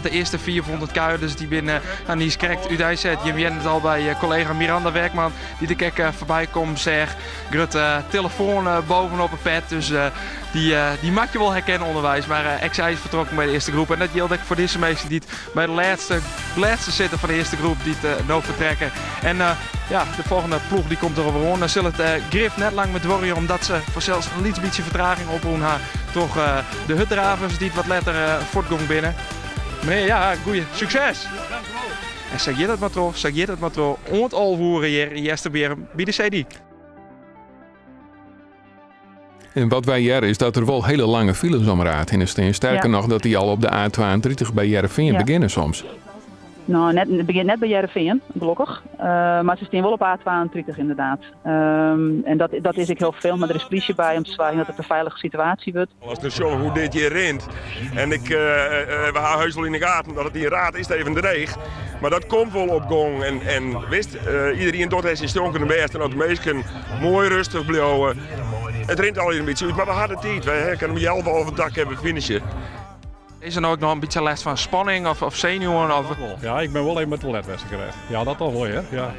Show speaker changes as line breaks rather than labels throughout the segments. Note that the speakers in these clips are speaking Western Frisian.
De earste 500 kuierders dy binne no niiskrekt úteinset. Jim hearden it al by kollega Miranda Werkman, dy't ik ek foarby kommen seach. Grutte telefoan bovenop 'e pet, dus dy, dy moat je wol herkennen ûnderweis. Mar ek sy is fertrokken by de earste groep. En dat jildt ek foar dizze minsken dy't by de lêste, lêste sitte fan de earste groep dy't no fertrekke. En ja, de folgjende ploech dy komt der wer oan. Dan sil it grif net lang mear duorje, omdat se fansels in lyts bytsje fertraging oprûn ha troch de hurddravers dy't wat letter fuortgong binne. Menear, ja, goeie, sukses! En sa giet it mar troch, sa giet it mar troch, oant 11 oere hjir yn Easterbierrum by de seedyk.
En wat wy hearre is dat der wol hiele lange files om Raard hinne stean. Sterker noch, dat dy al op de A32 by Hearrenfean begjinne soms.
No, net, it begjint net by Hearrenfean, gelokkich. Mar se stean wol op A32 ynderdaad. En dat, dat is ek hiel ferfelend, mar der is plysje by om te soargjen dat it in feilige situaasje wurdt.
As ik sjoch hoe't dit hjir rint en ik, we ha heus wol yn de gaten dat it yn Raard is even dreech, mar dat komt wol op gong en, en wist, iderien docht dêr syn stronkende bêst en as de minsken moai rêstich bliuwe, it rint allegear in bytsje út, mar we ha de tiid, we kinne om healwei alven ta kinne we finishe.
Is der no ek noch in bytsje lêst fan spanning of, of senuwen? Of?
Ja, ik bin wol even mei it toilet west krekt. Ja, dat toch wol, hear. Ja.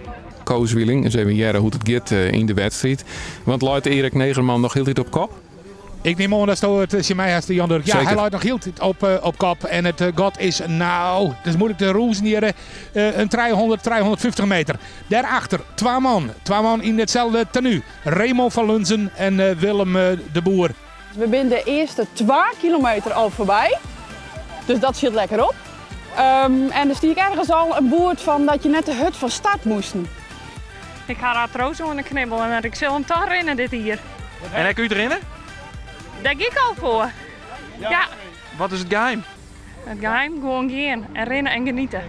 Koos Wieling, ris even hearre hoe't it giet yn de wedstriid. Want leit Erik Negerman noch hieltyd op kop?
Ik nim oan datsto it tsjin my hast, Jan Durk. Ja, hy leit noch hieltyd op, op kop. En it gat is, no, it is muoilik te rûzen hjir, in 300, 350 meter. Dêrachter twa man, twa man yn itselde tenu. Raymond van Lunzen en Willem de Boer.
We binne de earste 2 kilometer al foarby, dus dat sjit lekker op. En der stie ek ergens al in boerd fan dat je net te hurd fan start moasten.
Ik ha artrose oan de knibbel en ik sil him toch rinne dit jier.
En ek útrinne?
Dêr gie ik al foar. Ja.
Wat is it geheim?
It geheim? Gewoan gean en rinne en geniete.